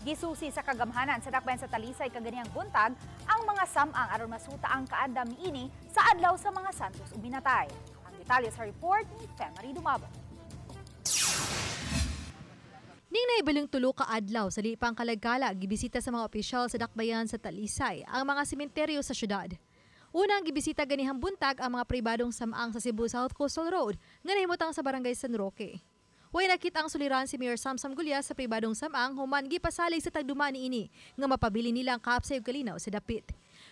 Gisusi sa kagamhanan sa Dakbayan sa Talisay kaganihang buntag ang mga samang aron masuta ang kaandam niini sa adlaw sa mga Santos ug Minatay. Ang detalye sa report ni Femary Dumabo. Ning naibaling 3 ka adlaw sa lipang kalagkala, gibisita sa mga opisyal sa Dakbayan sa Talisay ang mga sementeryo sa syudad. Unang gibisita ganihang buntag ang mga pribadong samang sa Cebu South Coastal Road nga nahimutang sa Barangay San Roque. Way nakita ang suliran si Mayor Samsam Gullas sa pribadong samang human gipasalig sa tagduma niini nga mapabili nila ang kaapsay ug kalinaw sa dapit.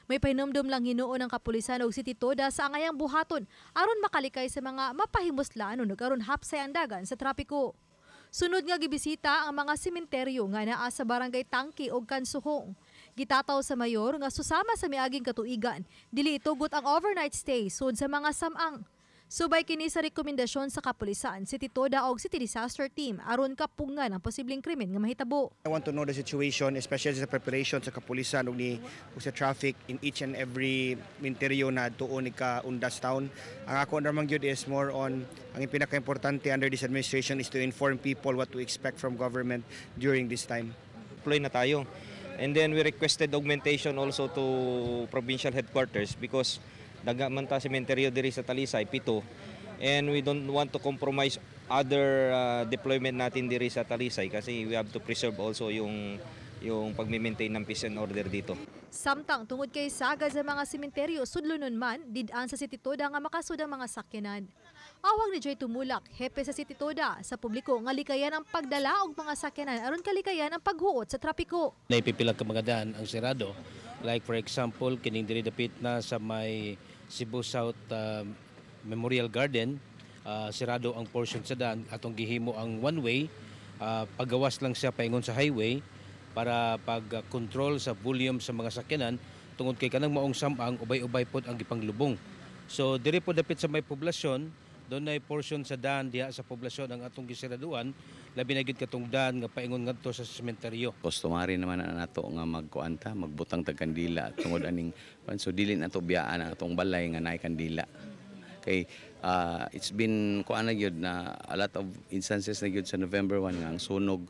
May pahinumdum lang hinuon ang kapulisan og City Toda sa angayang buhaton aron makalikay sa mga mapahimuslan ug aron hapsay ang dagan sa trapiko. Sunod nga gibisita ang mga sementeryo nga naa sa Barangay Tangke ug Kansuhong. Gitataw sa mayor nga susama sa miaging katuigan, dili itugot ang overnight stay sud sa mga samang. Subay kini sa rekomendasyon sa kapulisan, City Toda og City Disaster Team aron kapungan ang posibleng krimen nga mahitabo. I want to know the situation, especially sa preparation sa kapulisan ug ni ug sa traffic in each and every minteryo na tuon ni ka Undas Town. Ang ako naman gyud is more on ang pinaka-importante under this administration is to inform people what to expect from government during this time. Deploy na tayo. And then we requested augmentation also to provincial headquarters because daga man ta sementeryo diri sa Talisay, 7. And we don't want to compromise other deployment natin diri sa Talisay kasi we have to preserve also yung pagmi-maintain ng peace and order dito. Samtang tungod kay sagad sa mga sementeryo, sudlonon man did-an sa City Toda nga makasud ang mga sakyanan. Awag ni Joy Tumulak, hepe sa City Toda, sa publiko nga likayan ang pagdala og mga sakyanan aron kalikayan ang paghuot sa trapiko. Naipipila ka mga daan ang sirado. Like for example, kining diri dapit na sa may Cebu South Memorial Garden, sirado ang portion sa daan, atong gihimo ang one way, pagawas lang siya paingon sa highway para pag-control sa volume sa mga sakyanan tungod kay kanang maong samang ubay-ubay pod ang gipanglubong. So diri po dapit sa may poblasyon, dunay portion sa daan diha sa poblasyon ang atong gisiraduan, labi na gyud katong daan nga paingon ngadto sa sementeryo. Customary naman na nato nga magkuan ta, magbutang tag kandila tungod aning kuan, so dili nato biyaan ang atong balay nga naay kandila kay it's been kuan na gyud na a lot of instances na gyud sa November 1 nga ang sunog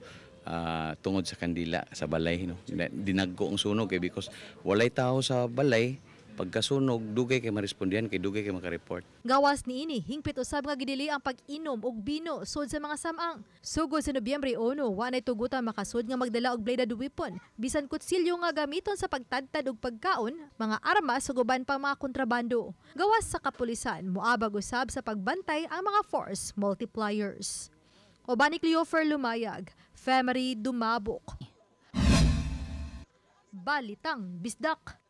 tungod sa kandila sa balay, no? Dinagko ang sunog kay because walay tao sa balay. Pagkasunog, dugay kay marespondihan kay dugay kay makareport. Gawas niini, hingpit usab nga gidili ang pag-inom og bino sud sa mga samang. Sugod sa Nobyembre 1, wa nay tugutan makasud nga magdala og bladed weapon, bisan kutsilyo nga gamiton sa pagtadtad og pagkaon, mga armas ug uban pang mga kontrabando. Gawas sa kapulisan, moabag usab sa pagbantay ang mga force multipliers. Uban ni Cleofer Lumayag, Femery Dumabok. Balitang Bisdak.